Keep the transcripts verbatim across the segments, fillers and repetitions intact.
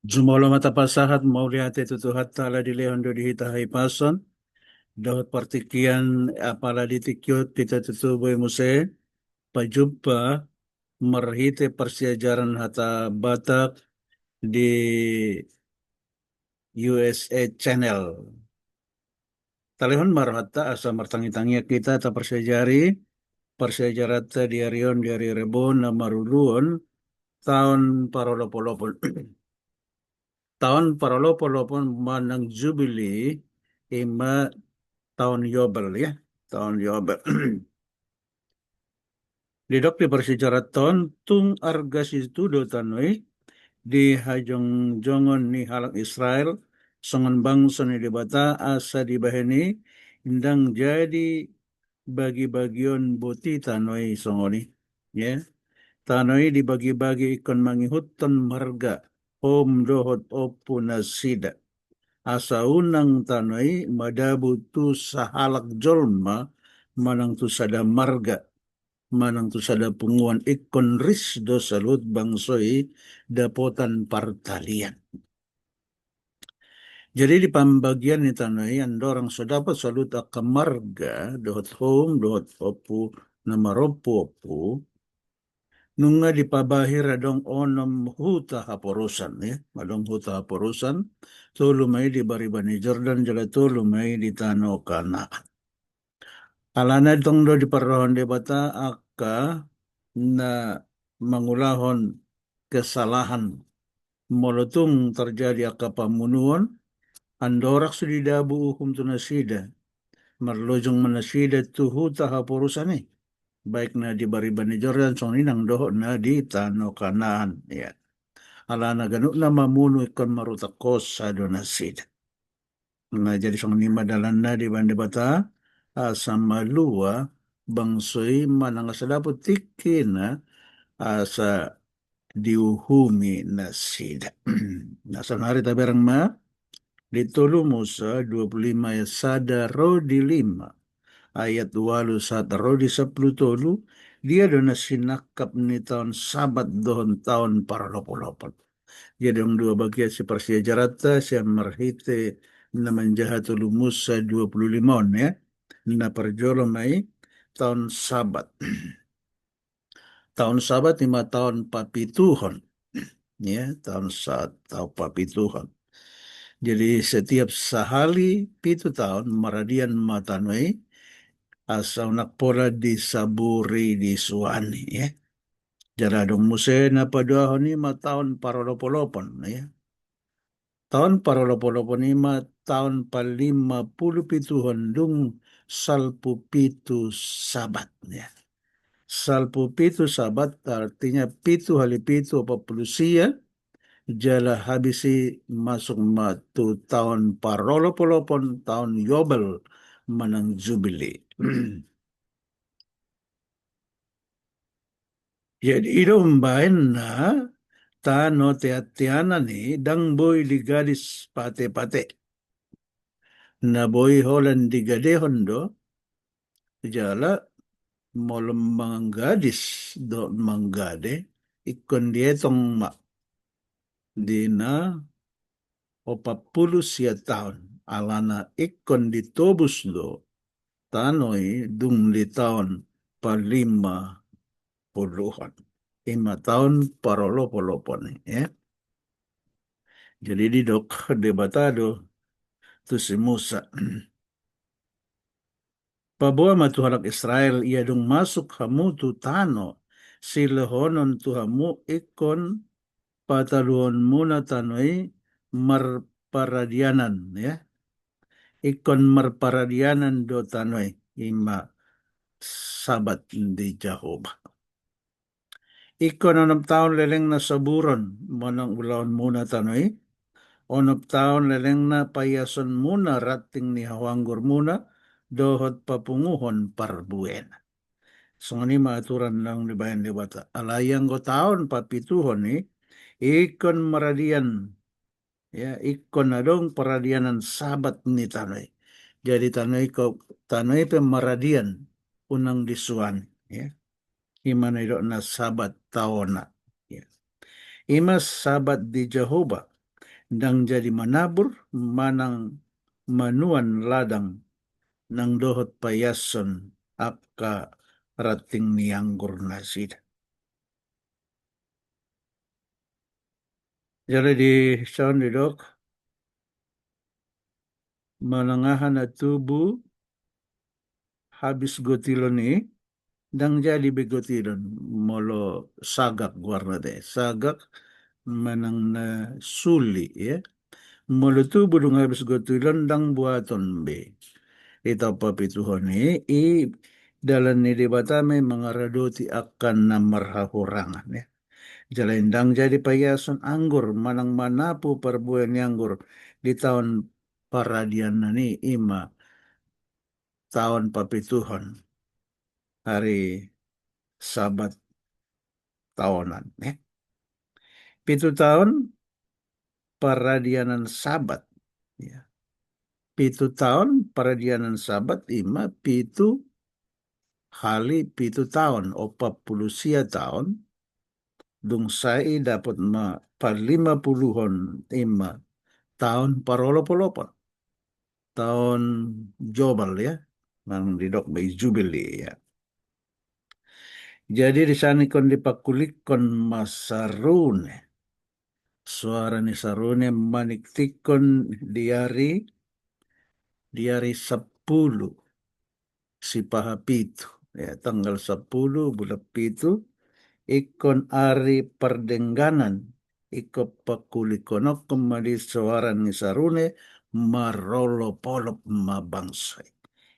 Jumolo ma tapasahat mauliate tu Tuhanta ala dilehon do di hita hahipason dohot partingkian, apala di tingki on hita tutu boi muse pajumpa marhite parsiajaran hata Batak di U S A Channel. Talehon ma rohanta asa martangitangian hita taparsiajari parsiajaranta di ari on, di ari Rebo na maruluan taon parolopolopon. Taon parolopolopon manang jubili, ima taon Yobel, ya, taon Yobel. Didok di parsiajaranta on, tung arga situtu do tano i di hajongjongon ni halak Israel songon bangso ni Debata, asa dibahen i ndang jadi bagibagion boti tano i songon i. Ya. Tano i dibagibagi ingkon mangihuthon marga, houm dohot ompu nasida. Asa unang tano i madabu tu sahalak jolma, manang tu sada marga, manang tu sada punguan, ingkon ris do saluhut bangso i dapotan partalian. Jadi di pambagian ni tano i andorang so dapot saluhut angka marga dohot houm dohot ompu na marompuompu, nunga dipabahir adong onom huta haporusan, ya. Adong huta haporusan, tolu ma i di bariba ni Jordan, jala tolu ma i di tano Kanaan. Alana tong do diparrohahon Debata angka na mangulahon kesalahan. Molo tung tarjadi angka pamunuon, andorang so didabu uhum tu nasida, marlojong ma nasida tu huta haporusan i, baik na di bariba ni Jordan, songon i nang dohot na di tano Kanaan, ya. Alana ganup na mamunu ingkon marutak hosa do nasida. Nah, jadi songon i ma dalanna dibahen Debata, asa malua bangso i manang asa dapot tingkina asa diuhumi nasida. Nah, saonari tabereng ma di tolu Musa dua puluh lima ayat sada ro di lima, ayat ualu sahat ro di sampulu tolu, dia do na sinangkap ni taon Sabat dohot taon parolopolopon. Jadi adong dua bagian si parsiajaranta sian marhite na manjaha tolu Musa dua puluh lima on, ya. Na parjolo ma i taon Sabat. Taon Sabat ima taon papituhon. Ya, taon sa-, taon papituhon. Jadi setiap sahali pitu taon maradian ma tano i, asa unang pola disaburi disuani, ya. Jala adong muse na paduahon i ma taon parolopolopon, ya. Taon parolopolopon i ma taon palimapulu pituhon dung salpu pitu Sabat, ya. Salpu pitu Sabat artinya pitu hali pitu opat pulu sia, jala habis i masuk ma tu taon parolopolopon, taon Yobel manang Jubili. Jadi i do umbahen na tano teanteanan i ndang boi digadis patepate. Na boi holan digadehon do, jala molo manggadis dohot manggade, ingkon dietong ma di na opat pulu sia taon, alana ingkon ditobus do tano i dung di taon palima puluhon. Ima taon parolopolopon i, ya. Jadi didok Debata do tu si Musa, paboa ma tu halak Israel, ia dung masuk hamu tu tano silehononku tu hamu, ingkon pataluhonmuna tano i marparadianan, ya. Ingkon marparadianan do tano i, ima Sabat di Jahowa. Ingkon onom taon lelengna saburon manang ulaonmuna tano i, onom taon lelengna paiasonmuna ranting ni hau anggurmuna dohot papunguhon parbuena. Songon i ma aturan naung dibahen Debata. Alai anggo taon papituhon i, ingkon maradian, ya, ingkon adong paradianan Sabat ni tano i. Jadi tano i, tano i pe maradian, unang disuani, ya. Ima na nidokna Sabat taona, ya. Ima Sabat di Jahowa, ndang jadi manabur manang manuan ladang nang dohot paiashon angka ranting ni anggur nasida. Jala di son didok, manang aha na tubu habis gotilon i, ndang jadi be gotilon, molo sagak goarna te, sagak manang na suli, ya. Molo tubu dung habis gotilon, ndang buaton be. Ita papituhon i, i dalan ni Debata ma i mangaradoti angka na marhahurangan, ya. Jala i ndang jadi paiashon anggur, manang manapu parbue ni anggur di taon paradianan i, i ma taon papituhon ari Sabat taonan, ya. Pitu taon paradianan Sabat, ya. Pitu taon paradianan Sabat i ma pitu hali pitu taon, opat pulu sia taon, dung sae i dapot ma parlima puluhon i ma taon parolopolopon. Taon Jobel, ya. Nang didok ma i Jubili, ya. Jadi di son ingkon dipangkulikkon ma sarune. Soara ni sarune maningtinghon di ari, di ari sampulu sipaha pitu, ya, tanggal sampulu bulan pitu, ingkon ari pardengganan, ingkon pangkulikkon on ma di soara ni sarune, marolopolop ma bangso i.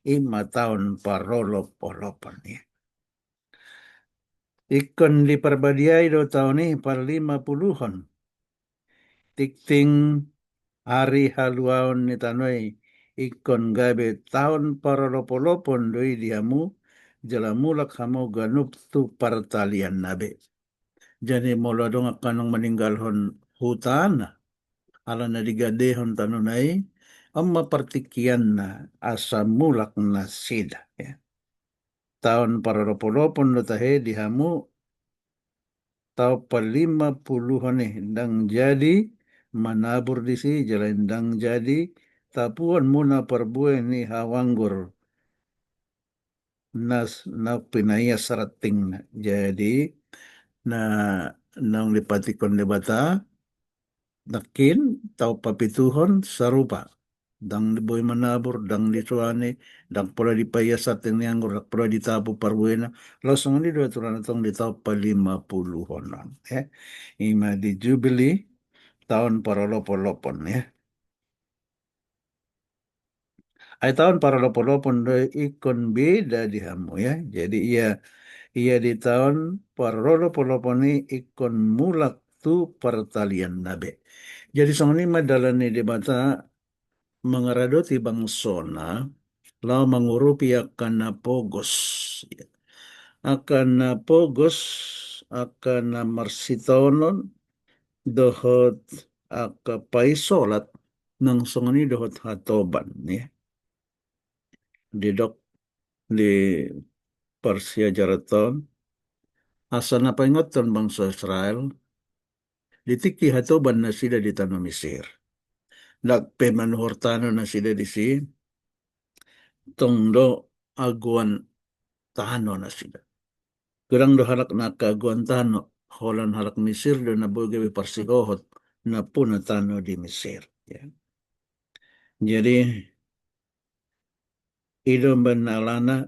I ma taon parolopolopon i. Ingkon diparbadiai do taon i parlima puluhon. Tingting ari haluaon ni tano i ingkon gabe taon parolopolopon do i di hamu, jala mulak hamu ganup tu partalianna be. Jadi molo adong angka naung maninggalhon hutana, ala na digadehon tanona i, on ma partingkianna asa mulak nasida, ya. Taon parolopolopon do tahe di hamu, taon parlima puluhon i, ndang jadi manabur disi, jala ndang jadi tapuon muna parbue ni hau anggur na s-, na pinaias rantingna. Jadi na, naung dipaingot Debata, nangkin taon papituhon sarupa. Ndang boi manabur, ndang disuani, ndang pola dipaias ranting ni anggur, ndang pola ditapu parbuena. Laos songon i do aturan tong di taon parlima puluhon on, ya. I ma di Jubili, taon parolopolopon, ya. Ai taon parolopolopon do i ingkon beda di hamu, ya. Jadi ia, ia di taon parolopolopon i ingkon mulak tu partalianna be. Jadi songon i ma dalan ni Debata mangaradoti bangsona, laho mangurupi angka na pogos. Angka na pogos, angka na marsitaonon, dohot angka paisolat, nang songon i dohot hatoban, ya. Didok di parsiajaranta on, asa na paingothon bangso Israel, di tingki hatoban nasida di tano Misir. Ndang pe manuhor tano nasida disi, tong do agoan tano nasida. Godang do halak na angka agoan tano, holan halak Misir do na boi gabe parsihohot nampuna tano di Misir, ya. Jadi i do umbahen alana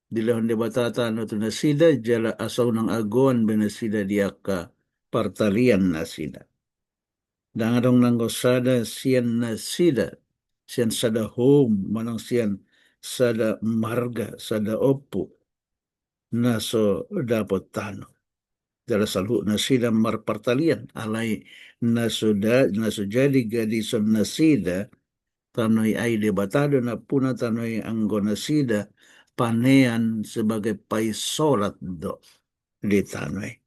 dilehon Debata tano tu nasida, jala asa unang agoan be nasida di angka partalian nasida. Ndang adong nanggo sada sian nasida, sian sada hom, manang sian sada marga, sada ompu, na so dapot tano. Jala saluhut nasida marpartalian, alai na so da-, na so jadi gadison nasida tano i, ai Debata do nampuna tano i, anggo nasida panean sebagai paisolat do di tano i.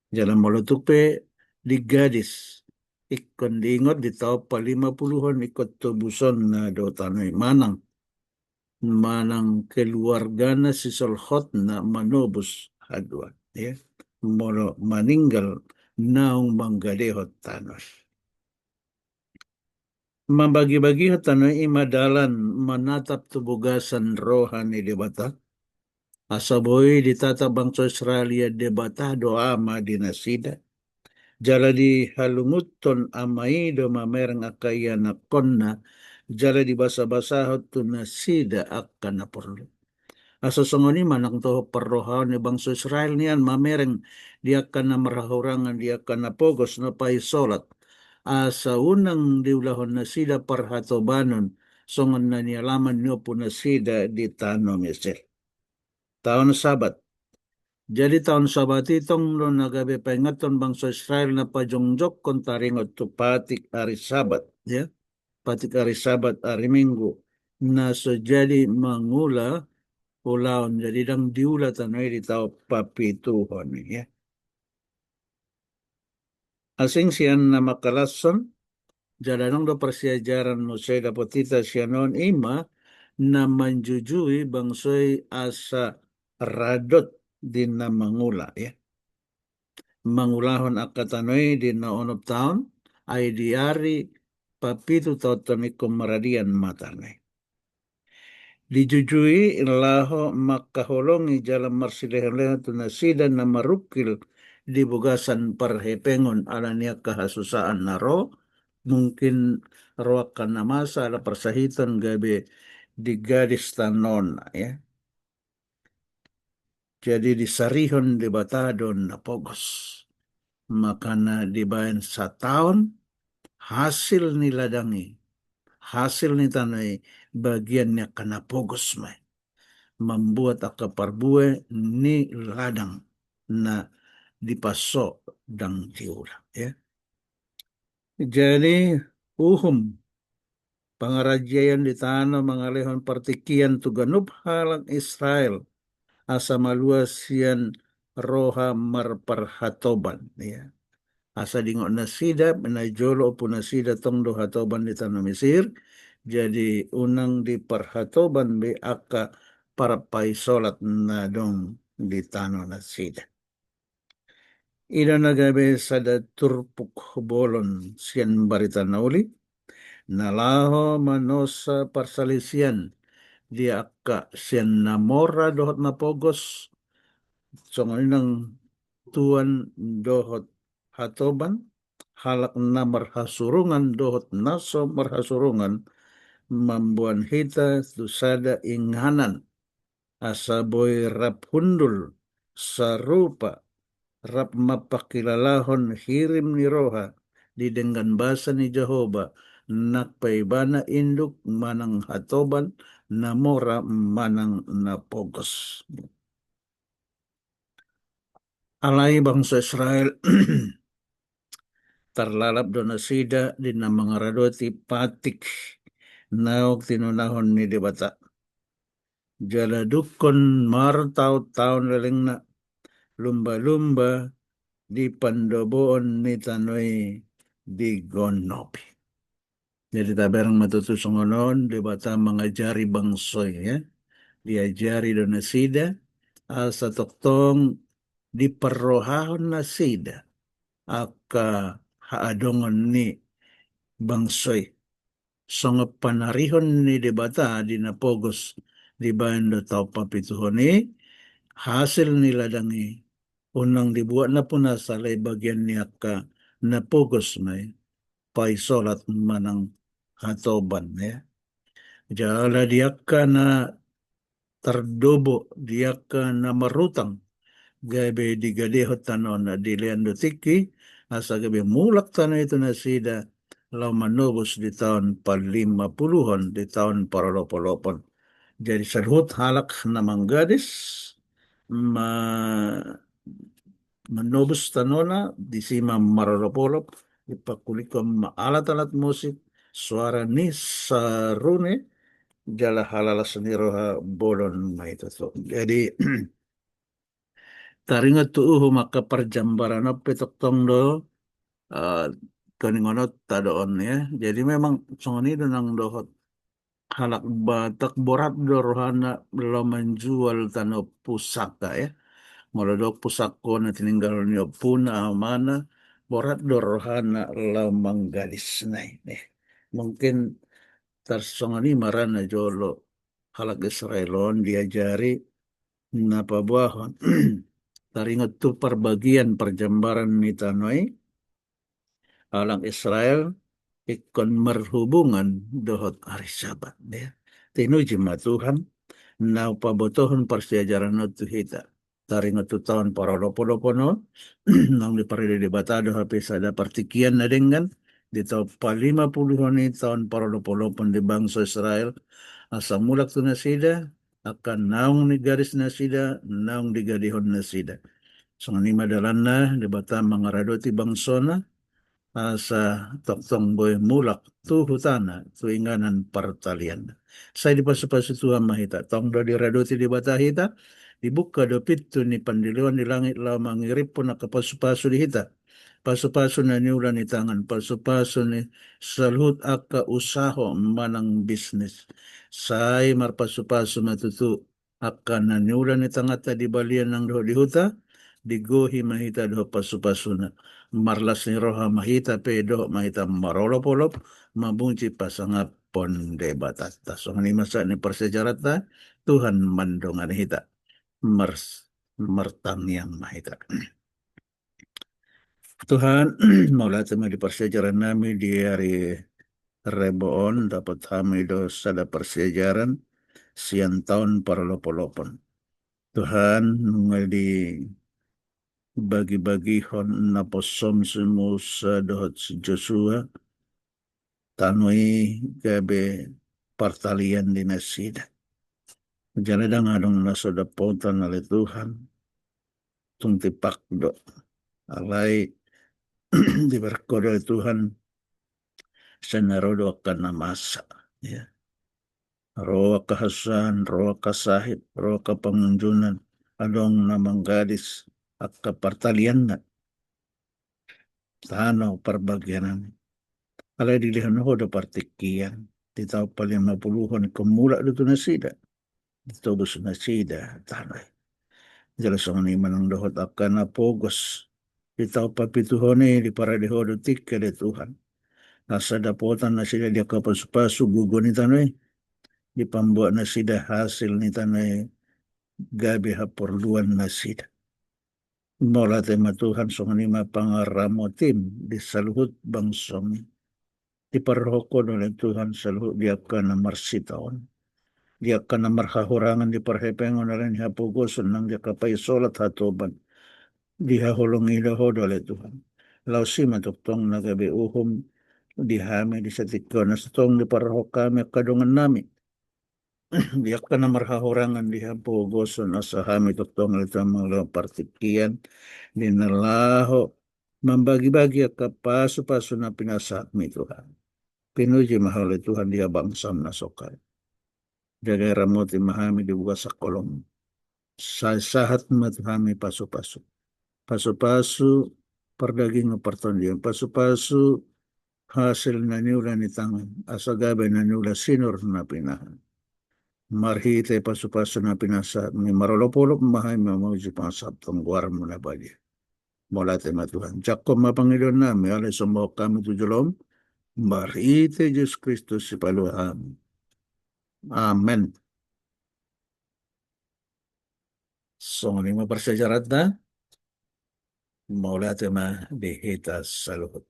Jala molo tung pe di gadis, ingkon diingot di taon parlima puluhon, ingkon tobusonna do tano i, manang, manang keluargana sisolhotna manobus haduan, ya. Molo maninggal naung manggadehon tano i. Mambagi-bagihon tano i ma dalan manatap tu bagasan roha ni Debata. Asa boi ditatap bangso Israel ia Debata do Ama di nasida. Jala dihalungunhon Ama i do mamereng angka ianakhonna, jala dibasa-basahon tu nasida angka na porlu. Asa songon i ma nang dohot parrohaon ni bangso Israel nian mamereng di angka na marhahurangan, di angka na pogos na paisolat. Asa unang diulahon nasida parhatobanon, songon na nialaman ni ompu nasida di tano Mesir. Taon Sabat. Jadi taon Sabat i tong do na gabe paingathon bangso Israel na pajongjonghon taringot tu patik ari Sabat, ya. Patik ari Sabat, ari Minggu, na so jadi mangula ulaon, jadi ndang diula tano i di taon papituhon i, ya. Asing sian na mangkalashon, jala adong do parsiajaran muse dapot hita sian on, i ma na manjujui bangso i asa radot di na mangula, ya. Mangulahon angka tano i di na onom taon, ai di ari papitu taonhon ingkon maradian ma tano i. Dijujui laho mangkaholongi jala marsilehon-lehon tu nasida na marungkil di bagasan parhepengon ala ni angka hasusaan na ro, mungkin ro angka na masa ala parsahiton gabe digadis tanona, ya. Jadi disarihon Debata do na pogos. Makana dibaen sataon hasil ni ladang i, hasil ni tano i, bagian ni angka na pogos ma i. Mambuat angka parbue ni ladang na dipaso ndang diula, ya. Jadi uhum pangarajeon di tano mangalehon partingkian tu ganup halak Israel, asa malua sian roha marparhatoban, ya. Asa diingot nasida, na jolo ompu nasida tong do hatoban di tano Mesir, jadi unang diparhatoban be angka parpaisolat na adong di tano nasida. I do na gabe sada turpuk bolon sian barita na uli, na laho manosa parsalisian di angka sian na mora dohot na pogos, songon i nang tuan dohot hatoban, halak na marhasurungan dohot na so marhasurungan, mamboan hita tu sada inganan, asa boi rap hundul sarupa, rap mampangkilalahon hirim ni roha di denggan basa ni Jahowa, nang pe ibana induk manang hatoban, na mora manang na pogos. Alai bangso Israel tarlalap do nasida di na mangaradoti patik naung tinonahon ni Debata. Jala dungkon martaon-taon lelengna, lumba-lumba di pandoboon ni tano i digonopi. Jadi tabereng ma tutu songon on Debata mangajari bangso i, ya. Diajari do nasida, asa tongtong diparrohahon nasida angka haadongon ni bangso i. Songon panarihon ni Debata di na pogos dibaen do taon papituhon i, hasil ni ladang i, unang dibuat na punasa alai bagian ni angka na pogos ma i, paisolat manang hatoban, ya. Jala di angka na tardobo, di angka na marutang, gabe digadehon tanona, dilean do tingki, asa gabe mulak tano i tu nasida laho manobus di taon palima puluhon, di taon parolopolopon. Jadi saluhut halak na manggadis ma-, manobus tanona, disi ma marolopolop, dipangkulikhon ma alat-alat musik, suara ni sarune, jala halalas ni roha bolon ma i tutu. Jadi taringot tu uhum angka parjambaran on pe tongtong do, eh, koningononta do on, ya. Jadi memang songon i do nang dohot halak Batak, borat do rohana laho manjual tano pusaka, ya. Molo dok pusaka na tininggalhon ni ompuna, amana, borat do rohana laho manggadis na i, ya. Mungkin tarsongon i ma ra na jolo halak Israel on diajari na paboahon. Taringot tu parbagian parjambaran ni tano i, halak Israel ingkon marhubungan dohot ari Sabat, ya. Tinuji ma Tuhan, na hupabotohon parsiajaran on tu hita. Taringot tu taon parolopolopon on, naung diparade Debata do hape sada partingkian na denggan, di taon palima puluhon i taon parolopolopon di bangso Israel, asa mulak tu nasida, angka naung nigadis nasida, naung digadihon nasida. Songon i ma dalanna Debata mangaradoti bangsona, asa tongtong boi mulak tu hutana, tu inganan partalianna. Sai dipasupasu Tuhan ma hita, tong do diradoti Debata hita, dibuka do pintu ni pandeleon di langit laho mangiriphon angka pasupasu di hita. Pasupasu na niula ni tangan, pasupasu ni saluhut angka usaho manang bisnis. Sai marpasupasu ma tutu angka na niula ni tanganta di balian nang dohot di huta, digohi ma hita dohot pasupasuna. Marlas ni roha ma hita pe dohot ma hita marolopolop, mamuji pasangaphon Debatanta. Songon i ma sahat ni parsiajaranta, Tuhan mandongani hita. Mars-, martangiang ma hita. Tuhan, mauliate ma di parsiajaran nami di ari Rebo on, dapot hami do sada parsiajaran sian taon parolopolopon. Tuhan, nunga dibagibagihon naposom si Musa dohot si Josua, tano i gabe partalian di nasida. Jala ndang adong na so dapotan ale Tuhan, tung tipak do. Alai dibereng Ho do ale Tuhan, sai na ro do angka na masa, ya. Ro angka hasusahan, ro angka sahit, ro angka pangunjunan, adong na manggadis angka partalianna. Tano parbagianan. Alai dilehon Ho do partingkian, di taon palima puluhon ingkon mulak do tu nasida. Ditobus nasida tano i. Jala songon i ma nang dohot angka na pogos. Di taon papituhon i diparade Ho do tingki ale Tuhan. Asa dapotan nasida di angka pasupasu gogo ni tano i. Dipambuat nasida hasil ni tano i gabe haporluan nasida. Mauliate ma Tuhan, songon i ma pangaramotim di saluhut bangsomi. Diparrohahon Ho do ale Tuhan saluhut di angka na marsitaon, di angka na marhahurangan di parhepengon ala ni hapogoson nang di angka paisolat hatoban. Dihaholongi Ho do ale Tuhan. Laos i ma tongtong na gabe uhum di hami di satingki on, asa tong diparrohahon hami angka dongan nami di angka na marhahurangan di hapogoson, asa hami tongtong ale Tuhan mangalehon partingkian di na laho mambagibagi angka pasupasu na pinasahatmi Tuhan. Pinuji ma Ho ale Tuhan di habangsaM na so hea. Jaga ramoti ma hami di bagasan holongMu. Sai sahat ma tu hami pasupasu. Pasupasu pardagingon partondion, pasupasu hasil na niula ni tangan, asa gabe na niula sinur na pinahan. Marhite pasupasu na pinasahatMi marolopolop ma hami mamuji pasahathon goarMu na badia. Mauliate ma Tuhan. Jangkon ma pangidoan nami, alai sombahon hami tu joloM, marhite Jesus Kristus sipalua hami. Amen. Songon i ma parsiajaranta. Mauliate ma di hita saluhut.